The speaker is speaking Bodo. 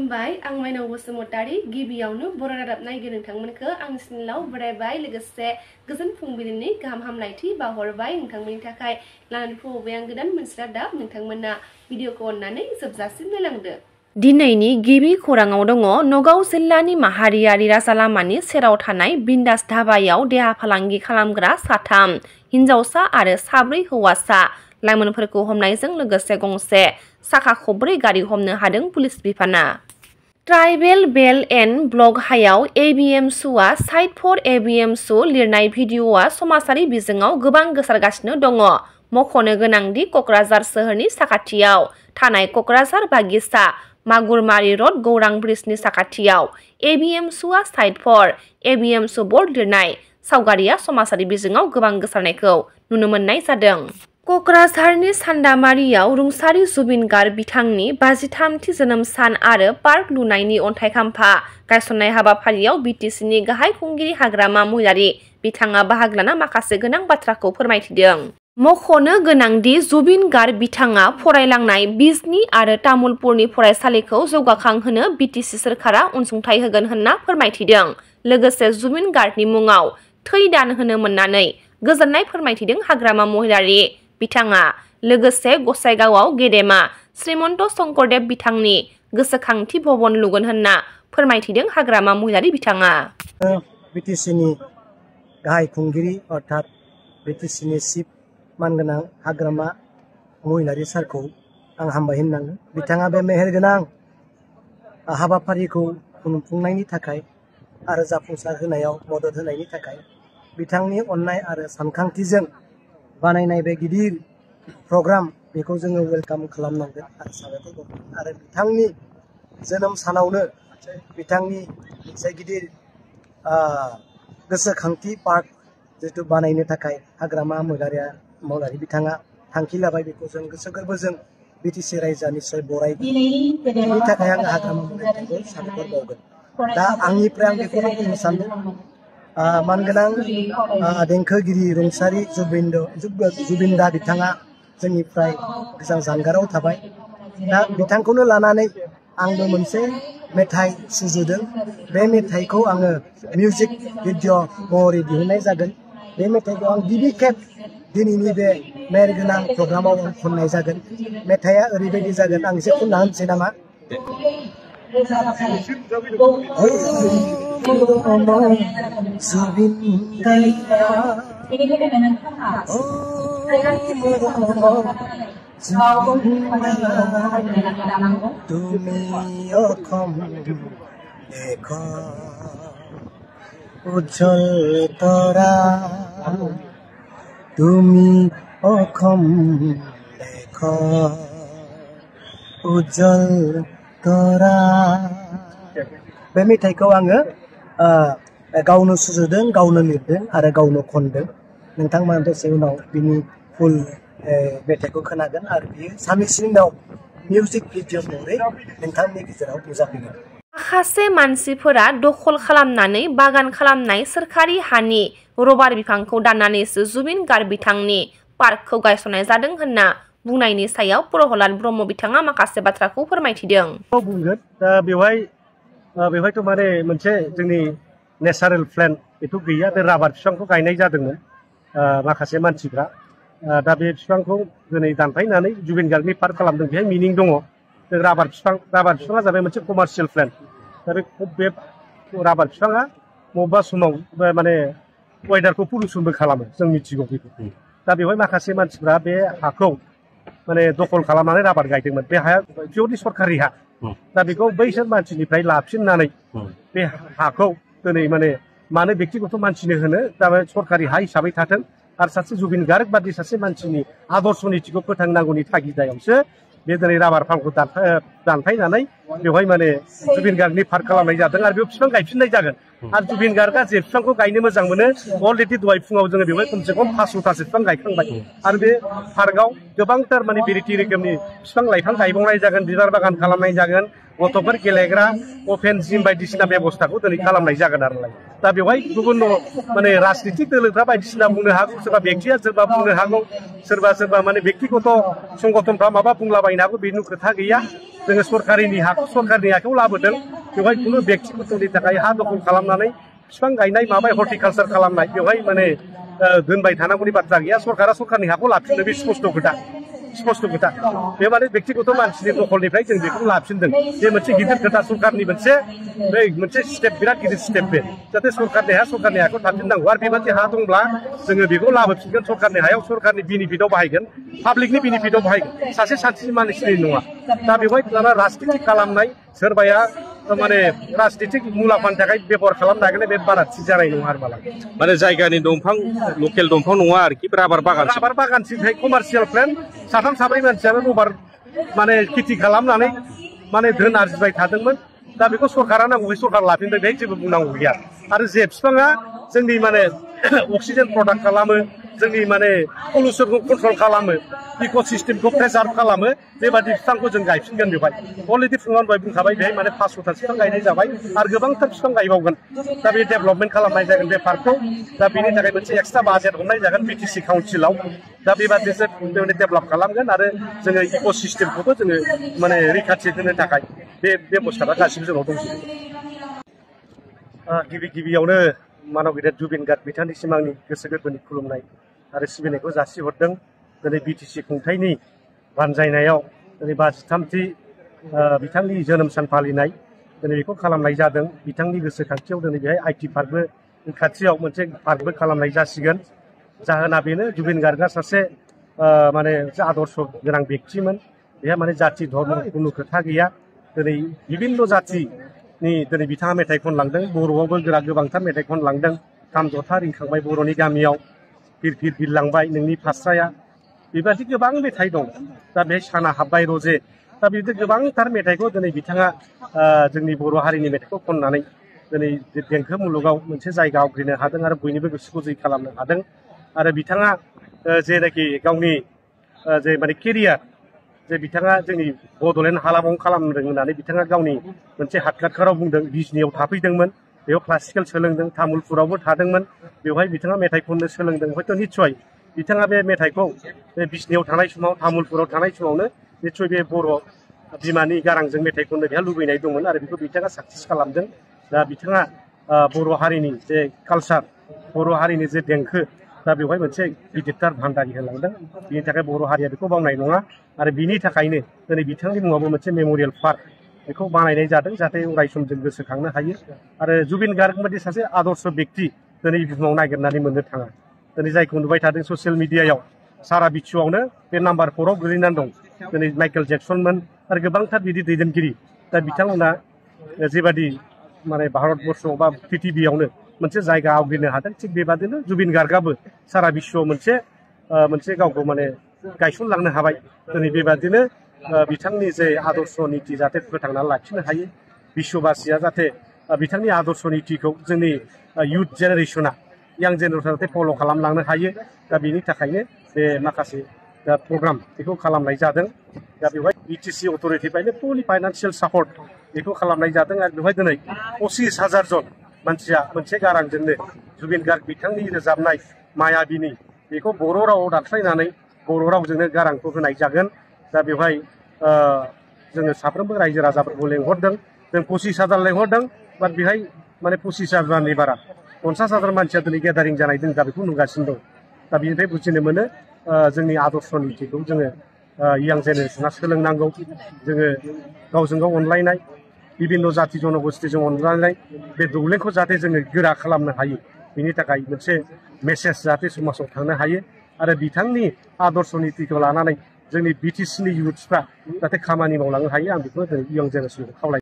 खुलुमबाय आं माइनाव बसुमतारी गिबियावनो बर' रादाब नायगिरि नोंथांमोनखौ आंनि चेनेलाव बरायबाय लोगोसे गोजोन फुंबिलिनि गाहाम हामलायथि बावहरबाय नोंथांमोननि थाखाय लानानै फैबाय आं गोदान मोनसे रादाब नोंथांमोना भिडिअखौ अननानै जोबजासिम नायलांदो। दिनैनि गिबि खौराङाव दङ नगाव जिल्लानि माहारियारि राजा लामानि सेराव थानाय बिन्दास धाबायाव देहा फालांगि खालामग्रा साथाम हिनजावसा आरो साब्रै हौवासा लाइमोनफोरखौ हमनायजों लोगोसे गंसे साखा खब्रै गारि हमनो हादों पुलिस बिफाना। ट्राइबेल बेल एन्ड ब्लग हायाव एबिएमसुआ साइट फर एबिएमसु लिरनाय भिडिअआ समाजारि बिजोङाव गोबां गोसारगासिनो दङ। मख'नो गोनांदि क'क्राझार सोहोरनि साखाथियाव थानाय क'क्राझार बागिसा मागुरमारि रड गौरां ब्रिजनि साखाथियाव एबिएमसुआ साइट फर एबिएमसु बर्ड लिरनाय सावगारिया समाजारि बिजोङाव गोबां गोसारनायखौ नुनो मोननाय जादों। क'क्राझारनि सान्दामारियाव रुंसारि जुबिन गार्ग बिथांनि 53थि जोनोम सान आरो पार्क लुनायनि अन्थाइ खाम्फा गायसननाय हाबाफारियाव बिटिसिनि गाहाय खुंगिरि हाग्रामा महिलारि बिथाङा बाहागो लाना माखासे गोनां बाथ्राखौ फोरमायथिदों। मख'नो गोनांदि जुबिन गार्ग बिथाङा फरायलांनाय बिजनी आरो तामुलपुरनि फरायसालिखौ जौगाखांहोनो बिटिसि सोरखारा अनसुंथाइ होगोन होनना फोरमायथिदों। लोगोसे जुबिन गार्गनि मुङाव थै दान होनो मोननानै गोजोननाय फोरमायथिदों हाग्रामा महिलारि बिथाङा। लोगोसे गसाइगावआव गेदेमा श्रीमन्त शंकरदेव बिथांनि गोसोखांथि भवन लुगोन होनना फोरमायथिदों हाग्रामा महिलारि बिथाङा। बिटिसिनि गाहाय खुंगिरि अर्थात बिटिसिनि चिफ मानगोनां हाग्रामा महिलारि सारखौ आं हामबाय होननांगोन। बिथाङा बे मेहेरगोनां हाबाफारिखौ खुंफुंनायनि थाखाय आरो जाफुंसार होनायाव मदद होनायनि थाखाय बिथांनि अननाय आरो सानखांथिजों बानायनाय बे गिदिर प्रग्राम बेखौ जोङो वेलकाम खालामनांगोन आरो साबायखर बावगोन। आरो बिथांनि जोनोम सानावनो बिथांनि मोनसे गिदिर गोसोखांथि पार्क जितु बानायनो थाखाय हाग्रामा महिलारि बिथाङा थांखि लाबाय बेखौ जों गोसो गोरबोजों बिटिसि रायजोआ निस्सय बरायगोन। बेनि थाखाय आं हाग्रामा महिलारिखौ साबायखर बावगोन। दा आंनिफ्राय आं बेखौनो बुंनो सानदों मानगोनां देंखोगिरि रुंसारि जुबिनदा बिथाङा जोंनिफ्राय गोजान जानगाराव थाबाय। दा बिथांखौनो लानानै आंबो मोनसे मेथाइ सुजुदों। बे मेथाइखौ आङो मिउजिक भिडिअ महरै दिहुननाय जागोन। बे मेथाइखौ आं गिबि खेब दिनैनि बे मेहेरगोनां प्रग्रामाव आं खननाय जागोन। मेथाइआ ओरैबायदि जागोन, आं एसे खनना होनोसै नामा? তুমি অসম এখন উজ্জ্বল তৰা, তুমি অসম এখন उज्जवल तरा। बे मेथाइखौ आङो गावनो सुजुदों, गावनो लिरदों आरो गावनो खनदों। नोंथांमोना दसे उनाव बिनि फुल मेथाइखौ खोनागोन आरो बियो साननैसोनि उनाव मिउजिक भिडिअ महरै नोंथांनि गेजेराव नुजाफैगोन। माखासे मानसिफोरा दखल खालामनानै बागान खालामनाय सोरखारि हानि रबार बिफांखौ दाननानैसो जुबिन गार्ग बिथांनि पार्कखौ गायसननाय जादों होनना बुंनायनि सायाव प्रहलाद ब्रह्म बिथाङा माखासे बाथ्राखौ फोरमायथिदों। बुंगोन दा बेवहायथ' माने मोनसे जोंनि नेचारेल प्लेन बेथ' गैया। बे राबार बिफांखौ गायनाय जादोंमोन माखासे मानसिफ्रा। दा बे बिफांखौ दिनै दानफायनानै जुबिन गार्गनि पार्क खालामदों। बेहाय मिनिं दङ। जों राबार बिफाङा जाबाय मोनसे कमार्शियेल प्लेन। दा बे राबार बिफाङा बबेबा समाव माने वेदारखौ पलिउसनबो खालामो, जों मिथिगौ बेखौ। दा बेवहाय माखासे मानसिफ्रा बे हाखौ माने दखल खालामनानै राबार गायदोंमोन। बे हाया पियरलि सरकारि हा। दा बेखौ बैसोर मानसिनिफ्राय लाफिननानै बे हाखौ दिनै माने मानो बेक्तिगत मानसिनो होनो, दा सरकारि हा हिसाबै थाथों आरो सासे जुबिन गार्ग बादि सासे मानसिनि आदर्श नीतिखौ फोथांनांगौनि थागिदायावसो बे दिनै राबार फार्मखौ दानफायनानै बेवहाय माने जुबिन गार्गनि पार्क खालामनाय जादों आरो बेयाव बिफां गायफिननाय जागोन। आरो जुबिन गार्गआ जे बिफांखौ गायनो मोजां मोनो, अलरेडि दहाय फुङाव जोङो बेवहाय खमसे खम 500थासो बिफां गायखांबाय। आरो बे पार्कआव गोबांथार माने भेराइटि रोखोमनि बिफां लाइफां गायबावनाय जागोन, बिबार बागान खालामनाय जागोन, गथ'फोर गेलेग्रा अपेन जिम बायदिसिना बेबस्थाखौ दिनै खालामनाय जागोन आरो। दा बेवहाय गुबुन माने राजनितिक दोलोफ्रा बायदिसिना बुंनो हागौ सोरबा बेक्तिया सोरबा बुंनो हागौ सोरबा माने बेक्तिगत संगठनफ्रा माबा बुंलाबायनो हागौ बेनि खोथा गैया जोङो सरकारिनि आखायाव लाबोदों बेवहाय खुनु बेक्तिगतनि थाखाय हा दखल खालामनानै बिफां गायनाय माबा हर्टिकालचार खालामनाय बेवहाय माने दोनबाय थानांगौनि बाथ्रा गैया सरकारा सरकारनि हाखौ लाफिननो बे स्पष्ट खोथा बे माने बेक्तिगत मानसिनि दखलनिफ्राय जों बेखौ लाफिनदों बे मोनसे गिदिर खोथा सरकारनि मोनसे स्टेप बिराद गिदिर स्टेप बे जाहाथे सरकारनि हाखौ थाफिननांगौ आरो बेबायदि हा दंब्ला जोङो बेखौ लाबोफिनगोन सरकारनि हायाव सरकारनि बेनिफिटआव बाहायगोन पाब्लिकनि बेनिफिटआव बाहायगोन सासे सानस्रि मानसिनि नङा दा बेवहाय दाना राजनिति खालामनाय सोरबाया माने राजनितिक मुलाम्फानि थाखाय बेबहार खालामनो नागिरनाय बे बारा थिग जानाय नङा आरो माला माने जायगानि दंफां लकेल दंफां नङा आरोखि राबार बागानसिम कमार्शियेल प्लेन साथाम साब्रै मानसियानो रबार माने खेथि खालामनानै माने धोन आरजिबाय थादोंमोन दा बेखौ सरकारा नांगौ सरकार लाफिनदों बेहाय जेबो बुंनांगौ गैया आरो जे बिफाङा जोंनि माने अक्सिजेन प्रडाक्ट खालामो जोंनि माने पलिउसनखौ कन्ट्रल खालामो इक'सिस्टेमखौ प्रेजार्भ खालामो बेबादि बिफांखौ जों गायफिनगोन बेवहाय अलरेडि फुङावनो दहाय बुंखाबाय बेहाय माने 500था बिफां गायनाय जाबाय आरो गोबांथार बिफां गायबावगोन दा बे डेभेलपमेन्ट खालामनाय जागोन बे पार्कखौ दा बेनि थाखाय मोनसे एक्सट्रा बाजेट हरनाय जागोन बिटिसि काउन्सिलाव दा बेबादिसो डेभेलप खालामगोन आरो जोङो इक'सिस्टेमखौबो जोङो माने रैखाथि होनो थाखाय बे बेबस्थाफ्रा गासिबो जोंनाव दंजोबो गिबियावनो मानव गेदेर जुबिन गार्ग बिथांनिसिम आंनि गोसो गोरबोनि खुलुमनाय आरो सिबिनायखौ जासिहरदों दिनै बिटिसि खुंथायनि बानजायनायाव दिनै 53थि बिथांनि जोनोम सान फालिनाय दिनै बेखौ खालामनाय जादों बिथांनि गोसोखांथियाव दिनै बेहाय आइटि पार्कबो खाथियाव मोनसे पार्कबो खालामनाय जासिगोन जाहोना बेनो जुबिन गार्गआ सासे माने आदर्श गोनां बेक्तिमोन बेहा माने जाति धर्म खुनु खोथा गैया दिनै बिभिन्न जातिनि दिनै बिथाङा मेथाइ खनलांदों बर'आवबो गोबांथार मेथाइ खनलांदों खाम जथा रिंखांबाय बर'नि गामियाव फिर बिरलांबाय नोंनि फास्राया बेबादि गोबां मेथाइ दं दा बेहाय साना हाब्बाय रजे दा बिदि गोबांथार मेथाइखौ दिनै बिथाङा जोंनि बर' हारिनि मेथाइखौ खननानै दिनै देंखो मुलुगाव मोनसे जायगा आवग्रिनो हादों आरो बयनिबो गोसोखौ जै खालामनो हादों आरो बिथाङा जेनाखि गावनि जे माने केरियार जे बिथाङा जोंनि बड'लेण्ड हालामाव खालामदों होननानै बिथाङा गावनि मोनसे हादगादखाराव बुंदों बिजनियाव थाफैदोंमोन बेयाव क्लासिकेल सोलोंदों तामुलपुरावबो थादोंमोन बेवहाय बिथाङा मेथाइ खननो सोलोंदों हयथ' निस्सय बिथाङा बे मेथाइखौ बे बिजनियाव थानाय समाव तामुलपुराव थानाय समावनो निस्सय बे बर' बिमानि गारांजों मेथाइ खननो बेहा लुबैनाय दंमोन आरो बेखौ बिथाङा साक्सेस खालामदों दा बिथाङा बर' हारिनि जे कालचार बर' हारिनि जे देंखो दा बेवहाय मोनसे गिदिरथार भान्डारि होलांदों बिनि थाखाय बर' हारिया बेखौ बावनाय नङा आरो बिनि थाखायनो दिनै बिथांनि मुङावबो मोनसे मेम'रियेल पार्क बेखौ बानायनाय जादों जाहाथे अराय सम जों गोसोखांनो हायो आरो जुबिन गार्ग बायदि सासे आदर्श बेक्ति दिनै बुहुमाव नागिरनानै मोननो थाङा दिनै जायखौ नुबाय थादों ससियेल मिडियायाव सारा बिश्वआवनो बे नाम्बार 4आव गोलैनानै दं दिनै माइकेल जेक्सनमोन आरो गोबांथार बिदि दैदेनगिरि दा बिथांमोना जेबादि माने भारतबर्षआव बा पृथिबियावनो मोनसे जायगा आवग्रिनो हादों थिग बेबादिनो जुबिन गार्गआबो सारा बिश्वआव मोनसे गावखौ माने गायसनलांनो हाबाय दिनै बेबादिनो बिथांनि जे आदर्श नीति जाहाथे फोथांनानै लाखिनो हायो बिश्वबासिया जाहाथे बिथांनि आदर्श नीतिखौ जोंनि इयुथ जेनेरेशना यां जेनेरेशना जाहाथे फल' खालामलांनो हायो दा बेनि थाखायनो बे माखासे प्रग्राम बेखौ खालामनाय जादों दा बेवहाय बिटिसि अथ'रिटिनिफ्रायनो फुलि फाइनान्सियेल सापर्ट बेखौ खालामनाय जादों आरो बेवहाय दिनै 25,000 जन मानसिया मोनसे गारांजोंनो जुबिन गार्ग बिथांनि रोजाबनाय मायाबिनी बेखौ बर' रावाव दानस्लायनानै बर' रावजोंनो गारांखौ होनाय जागोन दा बेवहाय जोङो साफ्रोमबो रायजो राजाफोरखौ लेंहरदों जों 25,000 लेंहरदों बाट बेहाय माने 25,000नि बारा 50,000 मानसिया दिनै गेदारिं जानाय जों दा बेखौ नुगासिनो दं दा बेनिफ्राय बुजिनो मोनो जोंनि आदर्श नीतिखौ जोङो यां जेनेरेशना सोलोंनांगौ जोङो गावजों गाव अनलायनाय बिभिन्न जाति जनगोष्ठीजों अनलायनाय बे दौलेंखौ जाहाथे जोङो गोरा खालामनो हायो बेनि थाखाय मोनसे मेसेज जाहाथे समाजाव थांनो हायो आरो बिथांनि आदर्श नीतिखौ लानानै जोंनि बिटिसिनि इयुथ्सफ्रा जाहाथे खामानि मावलांनो हायो आं बेखौ दिनै यां जेनेरेशनखौ खावलायो